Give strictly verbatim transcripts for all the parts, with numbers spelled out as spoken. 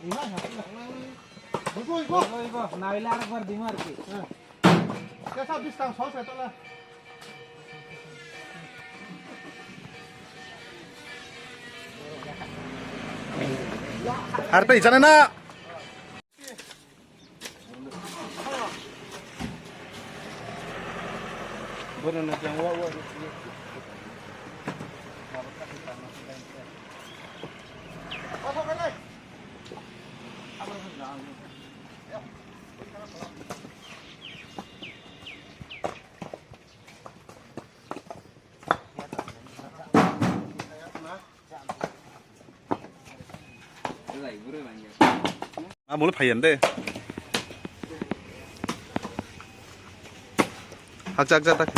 Ibo, ibo. Ibo, ibo. Naila arekbar dimo ar ki. Kesa bis tang sol se tola. Ar tei jana na. Amul phayan de. Hakjak jak tak.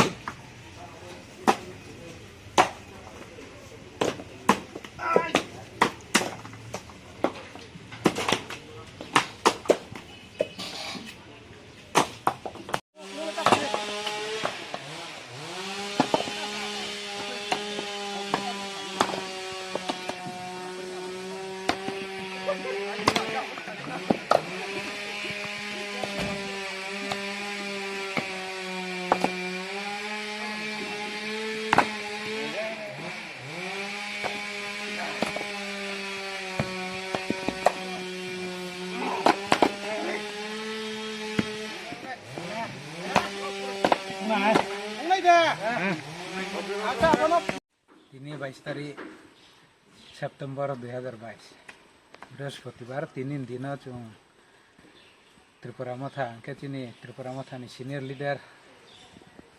Tini bais tarik September dui hazar bais, Brihospotibaro, tini dino chwng Tripura Motha, hwnkhe chini Tripura Mothani senior leader,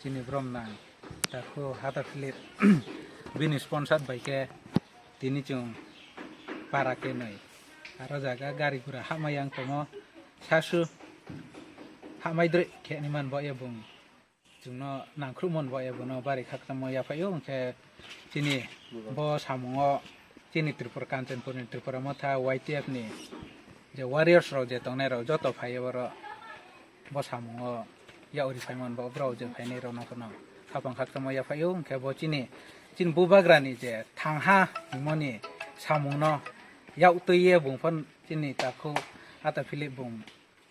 chini Bromnang Takhu Hata Philip, bini sponsor bai khe tini chwng para kenwi aro jaga gari gura hapmai yang tongo, sasu hapmai drwi khe ni man bo ya bung. Chwngno nangkhrukmani bo ebono bari khakchangma yaphaio, hwnkhe chini bo samungo chini Tripura Kanchanpurni Tripura Motha Y T F ni je warriors rok je tongnai rok joto phaiyo oro bo samungo yauri phaimani bo borok je phainai rokno kheno khapang khakchangma yaphaio, hwnkhe bo chini chini bubagrani je thangha himoni samungno yak twiye bungphano chini Takhu Ata Philip bung.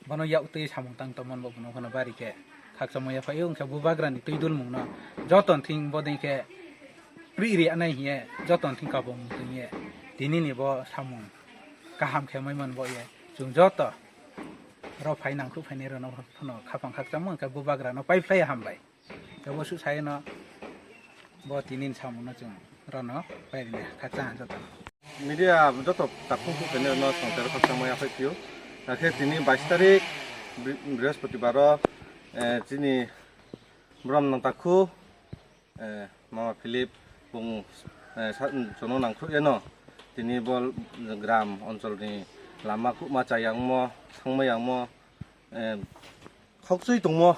Bono yak twi samung tang tongmani bo bono phano bari khe khakchangma yaphaio, hwnkhe bubagrani twi dulmungno joto thing bodei khe pri ri anai hiye joto thing kabung twiye tinini bo samung kaham khe maimani bo ye chwng joto ro phai nangkhruk phainai rokno phano khapang khakchangma hwnkhe bubagrano paiphlai hambai. Tei bo su sayano bo tinin samungno chwng rono pairina khakchang joto. Media joto takhuk khainai no songchar khakchangma yaphai phio. Akhe tini bais tarik Bri-, Brihospotibaro, eh, chini Bromnang Takhu, eh, Mama Philip bung, eh, sa-, jono nangkhruk yeno tini bo gram oncholni lama kubma chayangmo, sangma yangmo, eh, khokchwi tongmo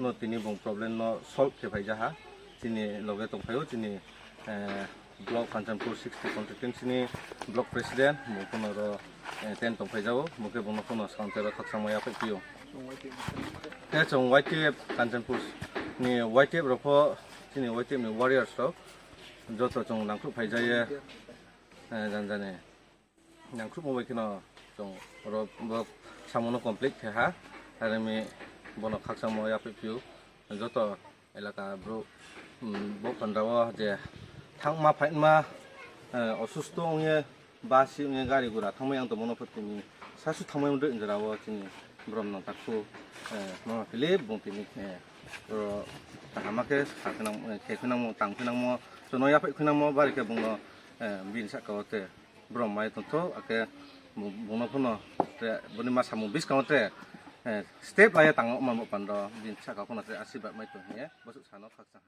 no tini bung problem no solve khe phaijaha. Chini loge tongphaio chini, eh, block Kanchanpur sixty constituency ni block president, bung phano ro, eh, ten tongphaijao, bung khe bung no phano swkang tei rok khakchangma yaphai phio. Khe chwng Y T F Kanchanpur ni Y T F rok pho chini Y T F ni warriors rok joto chwng nangkhruk phaijaye, eh, janjani. Nangkhrukma bai kheno chwng oro bo samungo complete khe ha, aremi bono khakchangma yaphai phio. Joto elaka bro, um, bo phandarao je thangma phaima, eh, osusto wngye, basi wngye, gari gura thangma yang tongmano phutini sasu thangma wngdoi jora o chini Bromnang Takhu, eh, Mama Philip bung tini, eh, oro kaham khe sa khe nang, eh, khe khe nangmo, tang khe nangmo, chwngno yaphai khe nangmo, bari khe bungno, eh, bini saka o te. Borok mai tongthok, akhe bo-, bono phano te boni ma samung bwskango te, eh, step laiya tangma manbo pando bini saka phano te asirwd mai tong hiya bwswk sano khakchang.